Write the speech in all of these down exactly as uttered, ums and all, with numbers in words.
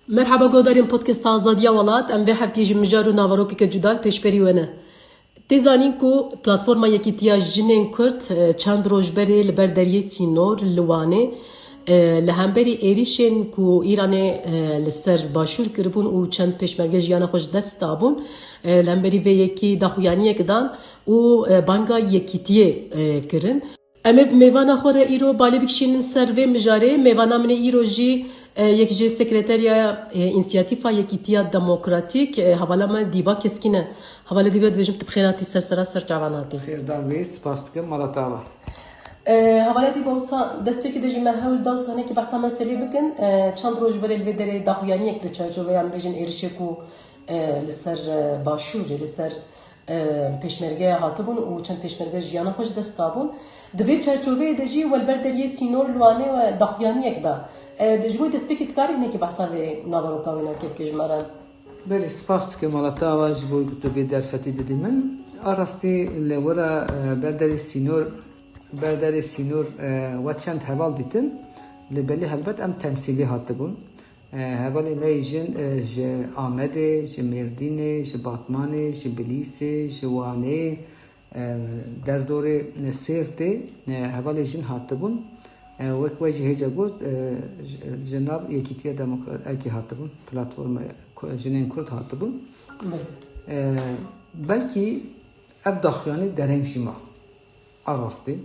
Merhaba guhdarên Podcasta Azadiya Welat, em vê heftiyê ji mijar û naverokeke cuda li pêşberî we ne. Tê zanîn ku Platforma Yekîtiya Jinên Kurd, e, çend roj berê li ber deriyê sînor li Wanê, e, li hemberî êrîşên ku Îranê, e, li ser Başûr kiribûn û çend pêşmerge jiyana xwe ji dest dabûn, e, li hemberî vê yekî daxuyaniyek dan û, e, banga yekîtiyê, e, kirin. Em ê bi mêvana xwe re îro balê bikişînin ser vê mijarê. Mêvana min ê îro jî, e, yek ji sekreterya, e, Însiyatîfa Yekîtiya Demokratîk, e, hevala me Dîba Keskîn e. Hevala Dîba, dibêjim tu bi xêr hatî ser sera ser çavan hatî. Xêrdar bî, spas dikim, mala te ava. E, hevala Dîba, wisa destpêkê de jî me hewl da wisa hinekî behsa meselê bikin. E, çend roj berê li vê derê daxuyaniyek di çarçoveya em bêjin êrişê ku, e, li ser, e, Başûrê, li ser e, pêşmergeya hatibûn û çend pêşmerge jiyana xwe ji dest dabûn. Di vê çarçoveyê de jî we li ber deriyê sînor li Wanê we daxuyaniyek da. E, de ji bo destpêkê dikarî hinekî behsa vê naveroka wê nakê bike ji me re? Belê, spas dikim mala te ava ji bo ku tu vê derfetî didî min. A rastî li wira, e, ber derê sînor, ber derê sînor, e, we çend heval dîtin. Li belê helbet em temsîlî hatibûn. E, hevalê me yî jin, e, ji Amedê, ji Mêrdînê, ji Batmanê, ji Bilîsê, ji Wanê, e, derdorê, e, Sêrtê, e, hevalê jin hatibûn. E, wek we jî hêja got, e, ji, ji nav Yekîtiya Demokratîkê hatibûn, Platforma Ku-, Jinên Kurd hatibûn. Belê. E, belkî ev daxuyanî dereng jî ma. A rastî.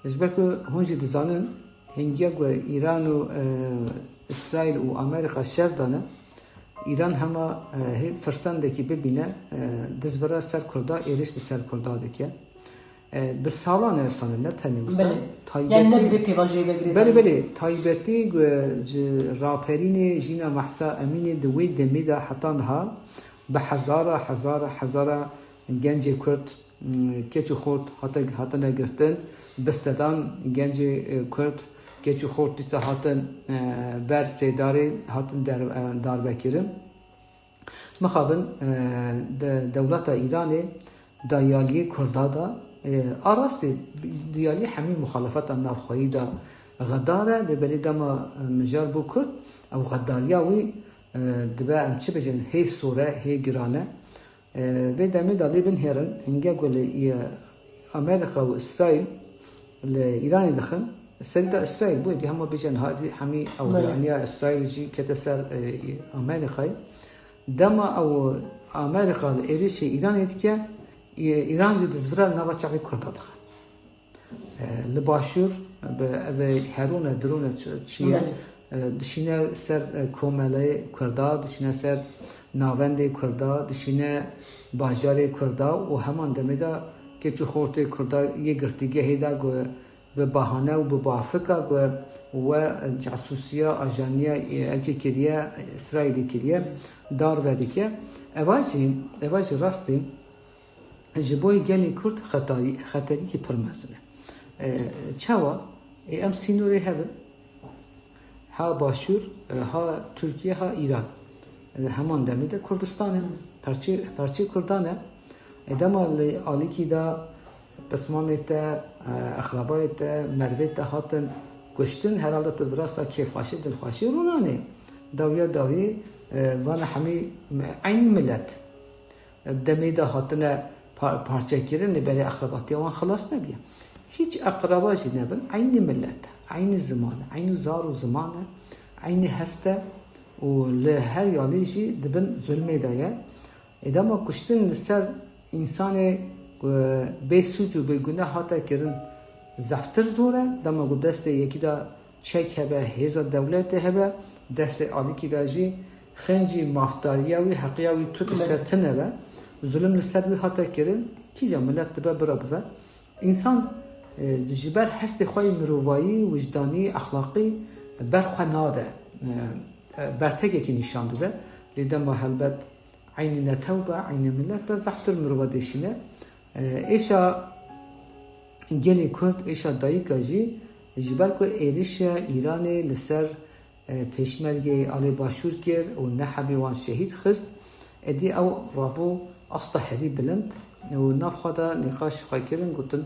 Ji ber ku hûn jî dizanin, hingiya ku Îran û, e, Îsraîl û Amerîka şer dane, Îran hema, e, hê firsendekî bibîne, e, dizvira ser Kurda, êrîş li ser Kurda dike. E, bi salan e sane, ne tenê wisa. Belê. Taybetî Yani ne bi vê pêvajoyê ve girêdayî. Belê, belê. Taybetî ku ji raperînê Jîna Mahsa Emînê di wê demê de heta niha bi hezara, hezara, hezara gencê Kurd, keç û xort hate-, hatine girtin, bi sedan gencê, e, Kurd, keç û xort dîsa hatin, e, ber sêdarê, hatin der-, e, darvekirin. Mixabin, e, de-, dewleta Îranê dayaliyê Kurda da, e, a rastê diyaliyê hemî muxalefeta navxweyî da xedar e, lê belê dema, e, mijar bû Kurd, ew xedariya wî, e, dibe em çi bêjin, hê sor e, hê giran e. E, vê demê de lê binihêrin, hinge ku li, e, Amerîka û Îsraîl li Îranê dixin, serî de Îsraîl bû, êdî hema bêjin, hadî hemî Belê. ewlaniya Îsraîl jî kete ser, e, Amerîkayê. Dema ew Amerîka li êrişê Îranê dike, e, Îran jî dizvira li nava çavê Kurda dixe. E, li Başûr, bi, ev herûne, dirûne çi, çi ye? Belê. E, dişîne ser, e, komeleyê Kurda, dişîne ser navendê Kurda, dişîne bajarê Kurda û heman demê de keç û xortê Kurda yê girtîgehê de ku bi bahane û bi bafika ku we casûsiya ajaniya, e, ewkê kiriye, Îsraîlê kiriye, darve dike. Eva jî, eva jî rastî ji bo gelê Kurd xetarî-, xeterîkî pir mezin e. E, çawa? Ê, em sînorê hev in. Ha Başûr, e, ha Tirkiye, ha Îran. E, heman demê de Kurdistan e. Perçê, perçê Kurdan e. E, dema li alîkî de pismamê te, e, exrabayê te, mervê te hatin kuştin, herhalde tu virasta kêfxweşî, dilxweşî rûnanê. Dawiya dawî, e, vana hemî me-, eynî milet. Demê de hatine par-, parçekirin, lê belê eqrebatiya wan xilas nebiye. Hiç eqreba jî nebin, eynî milet e, eynî ziman e, eynî zar û ziman e, eynî hest e û li her yalî jî di bin zulmê de ye. Ê dema kuştin li ser însanê, e, bê sûc û bê guneh hate kirin zeftir zor e, dema ku destê yekî de çek hebe, hêza dewletê hebe, destê alîkî de jî xencî mafdariya wî, heqiya wî tu tişte Belê. tune be. Zulm li ser wî hate kirin, kîja milet dibe bira bive. Însan, e, ji ber hestê xwe yê mirovayî, wijdanî, exlaqî ber xwe nade, e, e, bertekekî nîşan dide. Lê dema helbet eynî netew be, eynî milet be, zehftir mirova dêşîne. E, êşa gelê Kurd, êşa dayika jî ji ber ku êrişa Îranê li ser, e, pêşmergeyê alê Başûr kir û nehebê wan şehîd xist, êdî ew rabû asta herî bilind û nav xwe de nîqaş xwe kirin, gotin,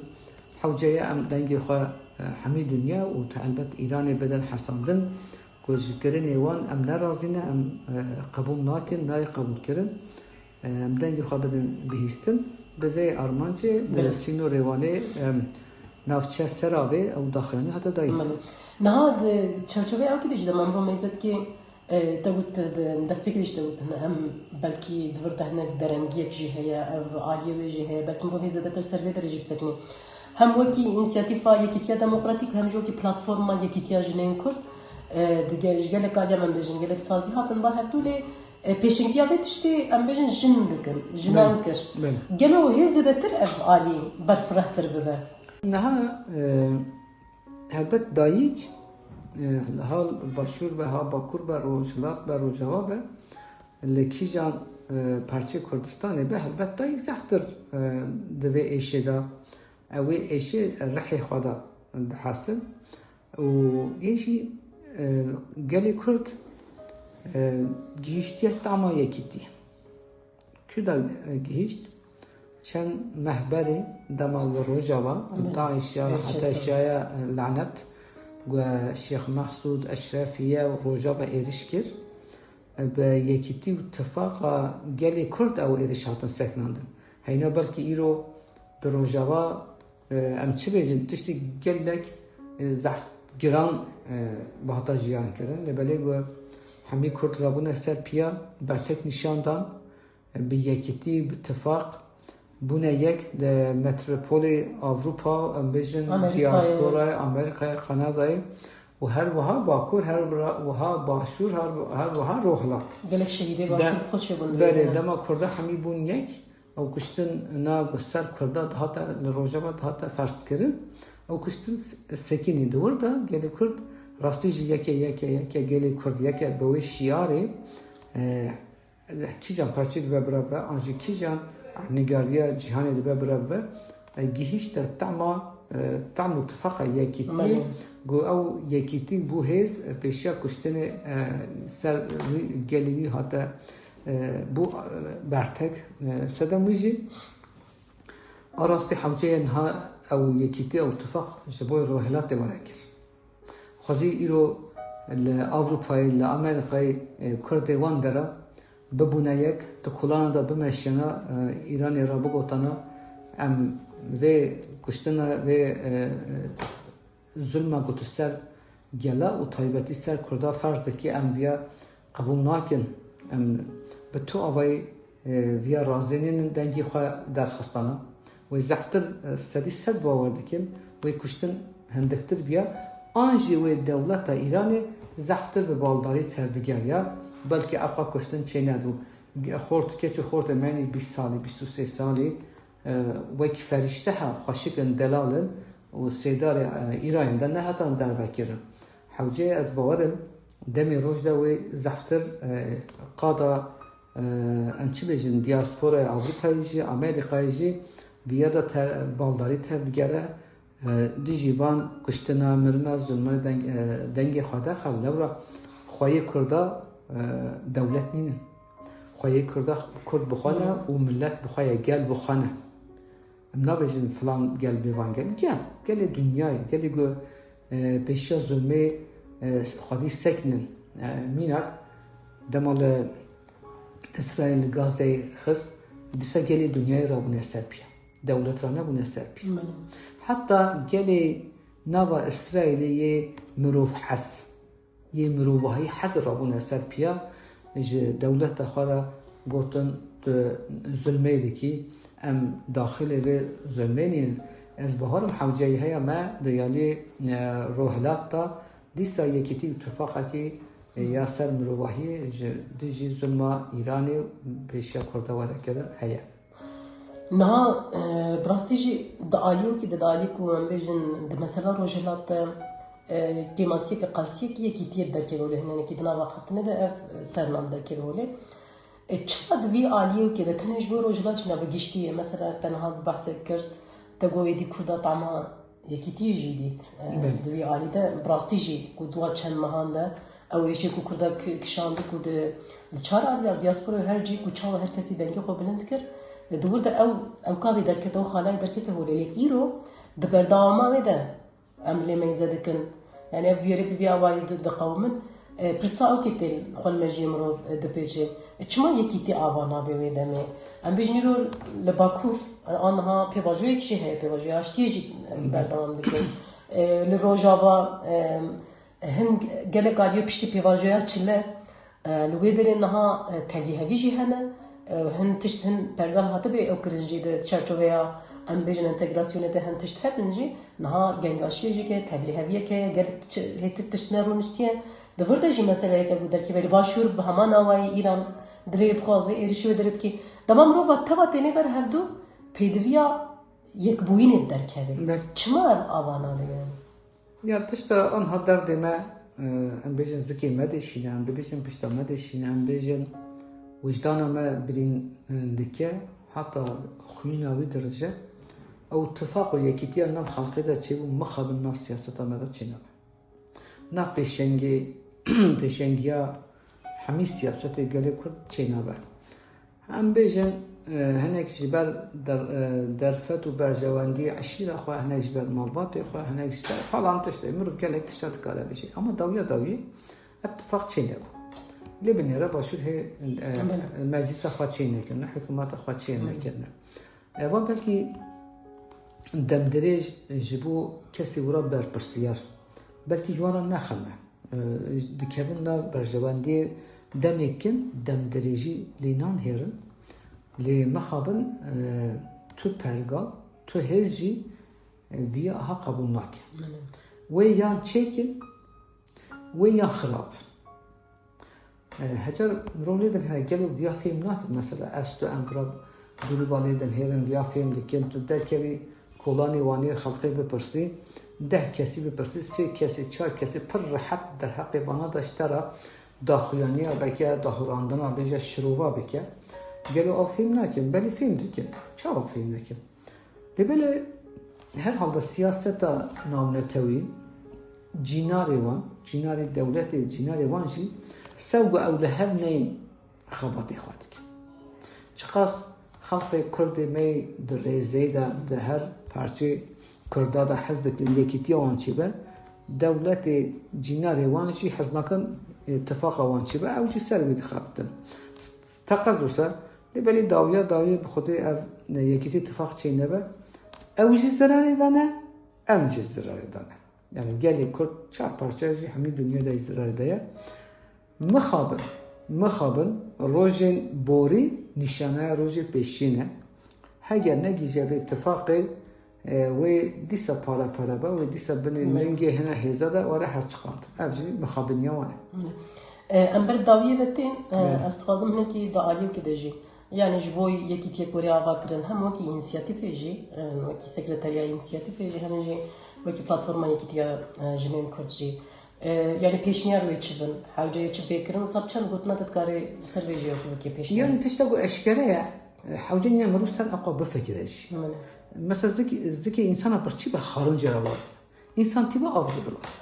hewce ye em dengê xwe, e, hemî dinya û helbet Îranê bidin hesandin. Ji kirinê wan em ne razî ne, em, e, qebûl nakin, nayê qebûlkirin. E, em dengê xwe bidin bihîstin. Bi vê armancê di Belê. sînorê Wanê, em, navçe Seravê ew daxuyanî hate dayîn. Belê. Niha di çerçoveyê ew kî de jî de me emro meyze dikê, e, te got, di destpêkê de jî te got, em belkî di vir de hinek derengiyek jî heye, ev aliyê wê jî heye, belkî mirov hê zêdetir ser vê derê jî bisekinê. Hem wekî Însiyatîfa Yekîtiya Demokratîk, hem jî wekî Platforma Yekîtiya Jinên Kurd, e, di ge-, ji gelek aliyan em bêjin, gelek sazî hatin ba hevdû lê, e, pêşengiya vê tiştî em bêjin jin dikin, jinan Belê, kir. belê. Gelo hê zêdetir ev alî berfirehtir bibe? Niha, e, helbet dayîk, e, ha başûr be, ha bakur be, rojhilat be, rojava be, li kîjan, e, parçeyê Kurdistanê be, helbet dayîk zehftir, e, di vê êşê de, ew ê êşê rihê xwe de dihesin. Û yê jî, e, gelê Kurd, e, gihîştiye tama yekîtî. Ku da, e, gihîşt? Çend meh berê dema li Rojava, Belê. DAIŞ ya, Gerçekten. HTŞ ya, e, lanet, ku Şêx Mehsûd, Eşrefiye û Rojava êriş kir. E, bi yekîtî û tifaqa gelê Kurd ew êriş hatin sekinandin. Heyna belkî îro di Rojava, e, em çi bêjin, tiştê gelek, e, zehf giran, e, bi hata jiyan kirin. Lê belê ku hemî Kurd rabûne ser piya, bertek nîşan dan, e, bi yekîtî, bi tifaq bûne yek li metropolê Ewropa, em bêjin Amerîkayê. diasporayê, Amerîkayê, Kanadayê û her wiha Bakur, her bira-, wiha Başûr, her, her wiha Rojhilat. Gelek şehîdê De-, Başûr xwe çêbûn. Belê, dema Kurda hemî bûn yek, ew kuştin na ku ser Kurda dihate, li Rojava dihate ferzkirin, ew kuştin s-, sekinî. Di wir de gelê Kurd rastî jî yeke, yeke, yeke gelê Kurd, yeke bi wê şiarê, e, kîjan parçeyê dibe bira ve, an jî kîjan nigariya cîhanê dibe bira ve, e, gihîşte tama, e, tam û tifaqa yekîtiyê, Belê. ku ew yekîtî bû hêz, e, pêşiya kuştinê, e, ser wî, gelê wî hate, e, bû, e, bertek, e, sedem wî jî a rastî hewceye niha ew yekîtî, ew tifaq ji bo Rojhilatê were kir. Xwezî îro li Ewropayê, li Amerîkayê, e, Kurdê wan dera bibûne yek, di kolana de bimeşiyana, e, Îranê re bigotana, em vê kuştina, vê, e, e, zulma ku tu ser gela û taybetî ser Kurda ferz dikî, em viya qebûl nakin. Em bi tu avayî, e, viya razê nînin, dengê xwe derxistana. Wê zehftir, e, sedî sed bawer dikim, wê kuştin hindiktir biya, an jî wê dewleta Îranê zehftir bi baldarî tevbigeriya, belkî ev qas kuştin çê nedibû. Xort, keç û xortê me yên bîst salî, bîst û sê salî, e, wek ferîşte he, xweşik in, delal in û sêdarê, e, Îranê de nehetan derve kirin. Hewceyê ez bawer im, demê roj de wê zehftir, e, qada, e, em çi bêjin, diasporaya Ewropayê jî, Amerîkayê jî viya de te-, baldarî tevbigere, e, dijî van kuştina, mirina, zulmê deng-, e, dengê xwe derxe. Lewra xweyê Kurda, e, dewlet nînin. Xweyê Kurda, Kurd bi xwe ne û milet bi xwe ye, gel bi xwe ne. Em nabêjin filan gel bê van gel. Gel, gelê dinyayê, gelê ku, e, pêşiya zulmê, e, xwedî sekinin. E, mînak, dema li Îsraîl li Gazeyê xist, dîsa gelê dinyayê rabûne ser piya. Dewlet ra nebûne ser piya. Belê. Heta gelê nava Îsraîlê yê mirovhez, yê mirovahî hez rabûne ser piya, ji dewleta xwe re gotin, tu zulmê dikî, em daxilê vê zulmê nîn. Ez bawerim hewceyî heya me di yaliyê, e, Rojhilat de dîsa yekîtî û tifaqekî, e, ya ser mirovahiyê ji dijî zulma Îranê û pêşiya Kurda were kirin heye. Niha, e, bi rastî jî di aliyekî de, di aliyê ku em bêjin di mesela Rojhilat de, e, kêmasiyeke qelsiyekî yekîtiyê derkeve holê, hinenekî di nav axaftinê de ev sernan derkeve holê. E, çima di vî aliyekê de tenê ji bo Rojhilat jî ne, bi giştî ye? Mesela te niha behsek kir, te got êdî Kurda tama yekîtiyê jî dît. E, Belê. Di wî alî de bi rastî jî ku dua çend mehan de ew êşê ku Kurda ki-, kişand û ku di, di çar aliya diaspora û her cî ku çawa her kesî dengê xwe bilind kir, e, di wir de ew, ew kabê derkete, ew xalayê derkete holê. Lê îro di berdewama wê de em lê meyze dikin. Yani ev bûyerê bi vî awayî di-, diqewimin. E, pirsa ew kê tê xwe li mejiyê mirov, e, dipêçe. E, çima yekîtî ava nabe wê demê? Em bêjin îro li Bakur, e, aniha pêvajoyek jî heye, pêvajoya aştiyê jî, e, berdewam dike. E, li Rojava, e, hin gelek aliyê piştî pêvajoya çile, e, li wê derê niha, e, tevlîhevî jî hene. E, hin tişt, hin pergal hatibê ew kirin jî di çarçoveya, em bêjin, entegrasyonê de hin tişt hebin jî. Niha gengaşiyê jî ke, tevlîheviyek heye, gelek ti-, hê ti-, tişt ne rûniştiye. Di vir de jî meseleyeke ku derkeve li Başûr bi heman awayî Îran dirê bixwaze êrişî wê derê dikî. Dema mirova teva tênê ber hevdu, pêdiviya yekbûyînê derkeve. Belê. Çima ev ava nade yani? Ya tişta anha derdê me, e, em bêjin zikê me dêşîne, em bibêjin pişta me dêşîne, em bêjin wijdana me birîn, e, dike, heta xwîna wî dirije. Ew tifaq û yekîtiya nav xelkê de çêbû, mixabin nav siyaseta me de çênabe. Nav pêşengê, pêşengiya hemî siyasetê gelê Kurd çênabe. Em bêjin, e, hinek ji ber der-, e, derfet û berjewendiyê eşîra xwe, hinek ji ber malbatê xwe, hinek ji ber falan tiştê. Mirov gelek tişta dikare bêje. Ama dawiya dawiyê ev tifaq çênebû. Lê binêre Başûr hê, e, Belê. meclisa xwe çênekirine, hikûmeta xwe çênekirine. Eva belkî demdirêj ji bo kesê wira berpirsiyar, belkî ji wan re nexeme. E, dikevin nav berjewendiyê demêk kin, demdirêjî lê nanhêrin. Lê mixabin, e, tu pergal, tu hêz jî, e, viya aha qebûl nake. Belê. Wê yan çêkin, wê yan xirab. E, hecar mirov lê din hene, gelo viya fêm nakin. Mesela ez tu em vira dûriva lê din hêrin, viya fêm dikin, tu derkevî kolanê Wanê xelkê bipirsî, deh kesî bipirsî, sê kesî, çar kesî pir rehet derheqê vana de ji te re daxuyaniya bike, dahurandina bêje şirova bike. Gelo ew fêm nakin? Belê fêm dikin. Çawa fêm dikin? Lê belê herhalde siyaseta navnetewî, cînarê wan, cînarê dewletê, cînarê wan jî sew ku ew li hev neyên xebatê xwe dikin. Çiqas xelkê Kurdê me yê di rêzeyê de, di her parçeyê Kurda de hez dikin yekîtiya wan çêbe, dewletê cînarê wan jî hez nakin, e, tifaqa wan çêbe, ew jî ser wî dixebitin. Teqez wisa, lê belê dawiya dawiyê bi xwedê ev, e, yekîtî tifaq çênebe, ew jî zirarê de ne, em jî zirarê de ne. Yani gelê Kurd çar parçe jî hemî dinyê de zirarê de ye. Mixabin, mixabin rojên borî nîşanaya rojê pêşî ne. Heger negihîje vê tifaqê, e, wê dîsa pare pere be, wê dîsa binê Belê. lingê hine hêza de were her çiqand. Ev jî mixabiniya wan e. E, em ber dawiyê ve tên, e, Belê. ez dixwazim hinekî di aliyekî de jî. Yani ji bo yekîtiyek were ava kirin, hem wekî însiyatîfê jî, e, wekî sekreteriya însiyatîfê jî, hem jî wekî platforma yekîtiya, e, jinên Kurd jî. E, yani pêşniyar wê çi bin, hewceyê çi bê kirin, wisa bi çend gotina te dikarê li ser vê jî wekî pêşniyar? Yani tişta ku eşkere ye, e, hewce niye mirov ser aqwa bifikire jî. Belê. Mesela zikê, zikê însana birçî be xarin jê re lazim. Însan tîbe av jê re lazim.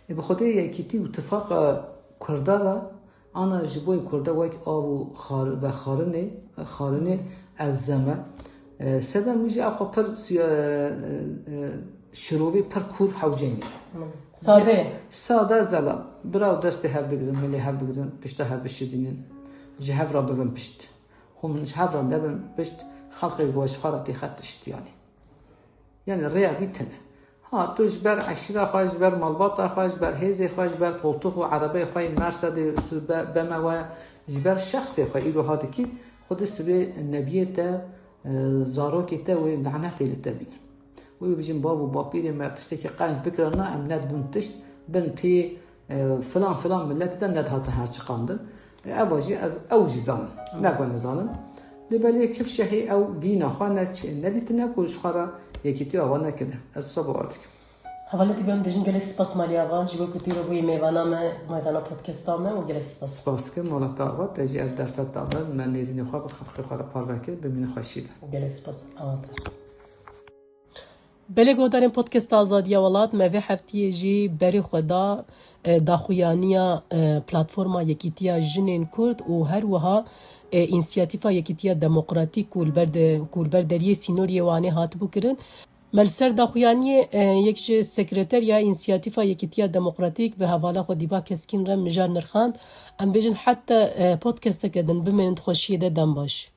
E, bi xwedê yekîtî û tifaqa Kurda re, ana ji bo Kurda wek av û xar-, vexarinê, xarinê elzem e. E, sedem wî jî aqwa pir siya-, e, e, şirovî pir kûr hewce nîne. Sade. Sade, zelal. Bira û destê hev bigirin, milê hev bigirin, pişta hev bişidînin. Ji hev re bibin pişt. Hûn ji hev re nebin pişt, xelqê ku ji xwe re têxe tiştiyanê. Yani rêya vî tune. Ha, tu ji ber eşîra xwe, ji ber malbata xwe, ji ber hêzê xwe, ji ber qoltûx û erebeyê xwe yê Mercedê, be-, B M W, ji ber şexsê xwe îro ha dikî, Xwedê sibê nebiyê te, e, zarokê te wê lanetê li te bînin. Wê bijin bav û bapîrê me tiştekî qenc bikirana, em nedibûn tişt, bin pê, e, filan filan miletê de nedihatin her çiqandin. E, eva jî ez ew jî zanim. Ne ku nizanim. Lê belê kifşehî ew vîna xwe ne çi-, nedîtine ku ji xwe re yekîtiya ava nekirine. Ez wisa bawer dikim. Hevalê te bim, bêjin gelek spas Malî Ava, ji bo ku tu îro bûyî mêvana me, mêvana podcasta me û gelek spas. Spas dikim, mala te ava, te jî ev derfet da me, me nêrînê xwe bi xelkê xwe re parve kir, bimînin xweşî de. Gelek spas, ava te. Belê guhdarên Podcasta Azadiya Welat, me vê heftiyê jî berê xwe da, e, daxuyaniya, e, Platforma Yekîtiya Jinên Kurd û her wiha, e, Însiyatîfa Yekîtiya Demokratîk ku li ber de, ku li ber deriyê sînoriyê Wanê hatibû kirin. Me li ser daxuyaniyê, e, yek ji sekreteriya Însiyatîfa Yekîtiya Demokratîk bi hevala xwe Dîba Keskîn re mijar nirxand. Em bêjin heta, e, podcasteke din bimênin di xweşiyê de, dem baş.